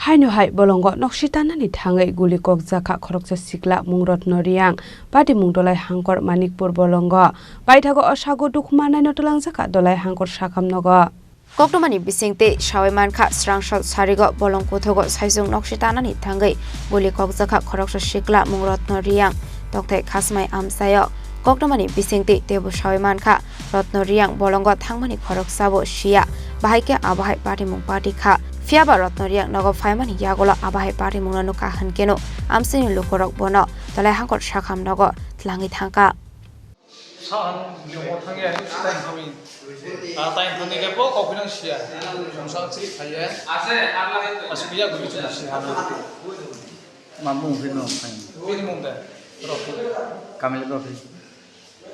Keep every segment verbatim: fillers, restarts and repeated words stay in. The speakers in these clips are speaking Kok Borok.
Haino hai bolongo nokshi tanani thangwi guli kokjakha khoroksa sikla mung Rotno Riyang, patimung Dolai Hangkor Manikpur bolongo. Paithago o sago dukhu mannaino twlangjakha Dolai Hangkor sakham nogo. Koktwmani bisingtwi sawi mankha, srangsot sarigo bolong kuthugo saisung nokshi tanani thangwi guli kokjakha khoroksa sikla mung Rotno Riyang, tokthai khasmai amchaio. Koktwmani bisingtwi teibo sawi mankha, Rotno Riyang bolongo thangmani khoroksa bo siya, bahai khe abo hai patimung pati kha. Phiyaba Rotno Riyang nogo phaimani yagulo abo hai patimungno nukha hwnkhe no amchaini lukurok bono Dolai Hangkor sakham nogo twlangwi thangkha. Sa ang jongmo thangya, si tai thangwi. A tai thangwi khe bo kok binang siya. Jongsa chiri khaiya. Ase, ar lagi tu. Ase biya guri chiri siya. Ma mung phir no phai. Bini mung de. Rofi. Kamil Rofi.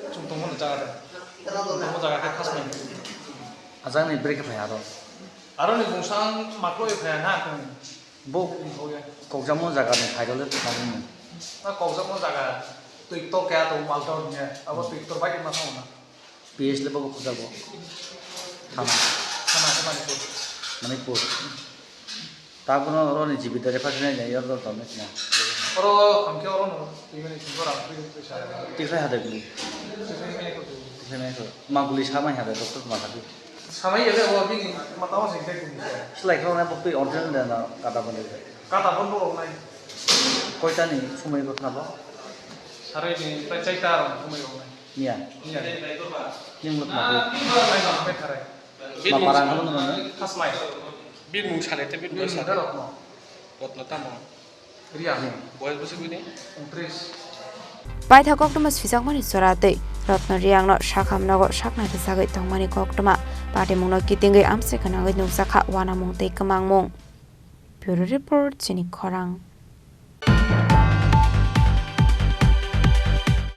Chung tongmo jaga de. Tongmo jaga khe khasmai. Ajang ni break phai aro. Aro ni bungsang maklo phai na kung. Bo kokjakma jaga ni phairok le tamo. Na kokjakma jaga twi ktor kaya to maltor niya. Abo twi ktor bai ma thang na. P S le bo kokjak bo. Thama. Thama se Manipur. Manipur. Tabono oro ni jibidare phasina ya yor dol tong na. Oro hamke oro no twi mani singko ram twi twi sa. Tikhlai hade guli. Tikhlai mani ko. Tikhlai mani ko. Ma guli samai hade doctor ma hade. Samai ya le o bini mata o sing tek guli. Slai khao na bok twi original de na kata bande. Kata bondo rok nai. Koita ni sumai rok na bo? Sarai ni prai chaita rok sumai rok nai. Niya. Niya. Ning rok na bo? Prai na prai kharai. Ma parang habo no? Khasmai. Bini mung sale te bini mung sale. Rok no. Rotno tamo. Riyang. Boyos bwswk bini? Untris. Paitha koktwma swijakmani chora twi Rotno Riyangno sakham nogo saknai rwchagwi tongmani koktwma. Patimungno kitingwi amchai gwnangwi nukjakha uanamung tei kwmangmung. Bureau Report, Chini Khorang.